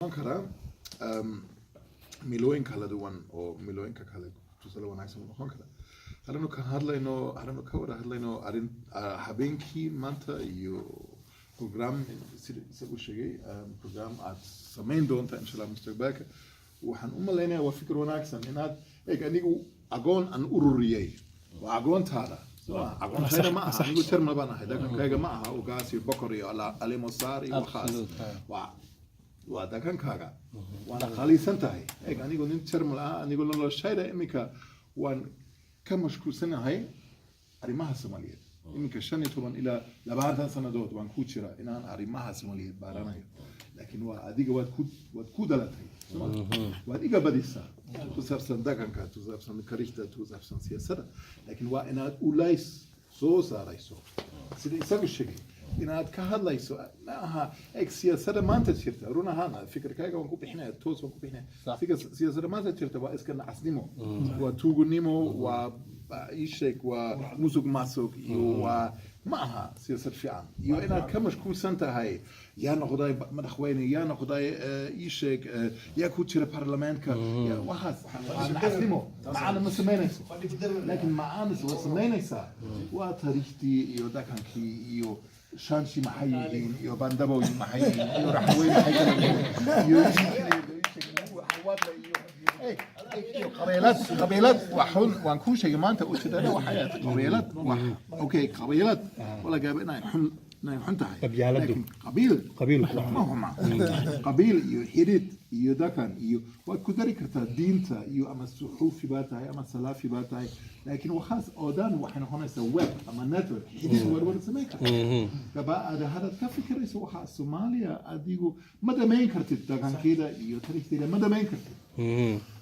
Noqon karaa milooyin kala duwan oo milooyinka kale tusaale wanaagsan u noqon kara. Hadanu ka hadlayno, hadanu ka wada hadlayno arrin habeenkii maanta iyo program sida isagu sheegay, program aad samayn doonta insha Allah mustaqbalka, waxaan u malaynayaa waa fikir wanaagsan inaad eeg anigu agoon aan ururiyey waa agoontaada. Aqoontayda ma aha, anigu termal baan ahay, dhaqankayga ma aha ugaas iyo bokor iyo alemosaar iyo waxaas. Waa dhaqankaaga, waana qaalisan tahay. Eeg, anigu nin termal ah, anigu noloshayda iminka waan ka mashquulsanahay arrimaha Soomaaliyeed. Iminka 15 ilaa 20 sannadood waan ku jira inaan arrimaha Soomaaliyeed baaranayo, laakiin waa adiga waad ku dhalatay, soo ma? Waad iga badisaa ku saabsan dhaqanka, ku saabsan taariikhda, ku saabsan siyaasadda, laakiin waa inaad ulays soo saarayso sida isagu sheegay, inaad ka hadlayso. Ma aha, eeg, siyaasadda maanta jirta, run ahaan fikirkayga waan ku bixinaya, toos waan ku bixinaya. Siyaasadda maanta jirta waa iska nacasnimo, waa tuugunimo, waa ii sheeg, waa musuq maasuq iyo waa ma aha siyaasad fiican. Iyo inaad ka mashquulsan tahay yaa noqday madaxweyne, yaa noqday ii sheeg, yaa ku jira baarlamaanka, waxaas waa nacasnimo, macana ma samaynayso. Laakiin macaanis waa samaynaysaa, waa taariikhdii iyo dhaqankii iyo Shaanshi maxay yihiin iyo Bandabooyin maxay yihiin iyo Raxweyn maxay kala yihiin iyo Xawaadle iyo qabiilad. Qabiilad waa xun, waan kuu sheegay maanta ujeedada waxay ahayd qabiilad wax, okay, qabiilad wala gaaba inay xun tahay. Qabyaaladu. Laakiin qabiil Qabiilku. ma xuma. Qabiil iyo xidid iyo dhaqan iyo waad ku dari kartaa diinta iyo ama suxuufi baa tahay ama salaafi baa tahay, laakiin waxaas oo dhan waxay noqonaysaa web ama network, xidid waad wada samayn kartaa. Gaba-ada hadaad ka fikirayso waxaa Soomaaliya, adigu ma dhamayn kartid dhaqankeeda iyo taariikhdeeda, ma dhamayn kartid.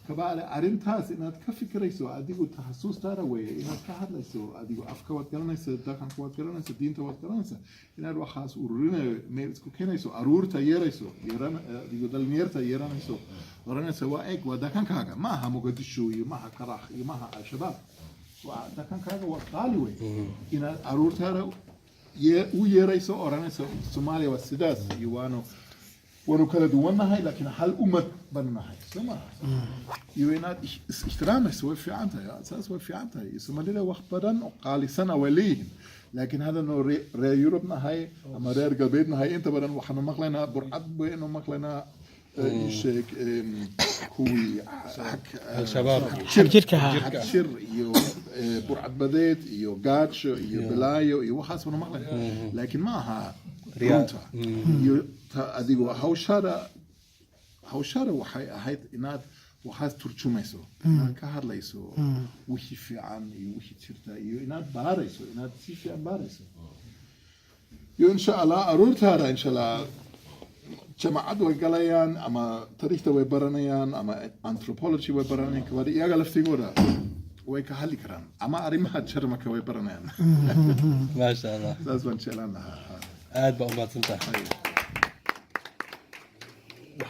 Kabacdi arrintaas inaad ka fikirayso adigu taxasuustaada weeye, inaad ka hadlayso. Adigu afka waad garanaysa, dhaqanka waad garanaysa, diinta waad garanaysa, inaad waxaas ururinayo, meel isku keenayso, aruurta yeerayso, yeeran adigu dhalinyarta yeeranayso, oranaysa waa eeg, waa dhaqankaaga, ma aha Muqadisho iyo maaha Karax iyo maaha Al-Shabaab, waa dhaqankaaga, waa qaali wey. Inaad aruurtaada u yeerayso, oranayso Soomaaliya waa sidaas iyo waanu kala duwannahay, laakiin hal ummad baanu nahay, soo maha? Iyo inaad is ixtiraamayso way fiican tahay, saas way fiican tahay. Iyo Soomaalida wax badan oo qaalisana way leeyihiin, laakiin haddanu reer Yurub nahay ama reer galbeed nahay, inta badan waxaanu maqlaynaa burcad baynu maqlaynaa, ii sheeg, kuwii Al-Shabaab. Jirka ahaa. Xag jir iyo burcad badeed iyo gaajo iyo balaayo iyo waxaas baanu maqlaynaa, laakiin ma aha runta. Iyo ta adigu hawshada waxay ahayd inaad waxaas turjumayso, inaad ka hadlayso wixii fiican iyo wixii jirta, iyo inaad baarayso, inaad si fiican baarayso. Iyo insha Allah aruurtaada insha Allah jamacad way galayaan ama taariikhda way baranayaan ama anthropology way baranayaan, kabadi iyaga laftigooda way ka hadli karaan ama arrimaha Jarmalka way baranayaan. Maasha Allah. Saas baan jeclaan lahaa. Aad baa umahadsan tahay.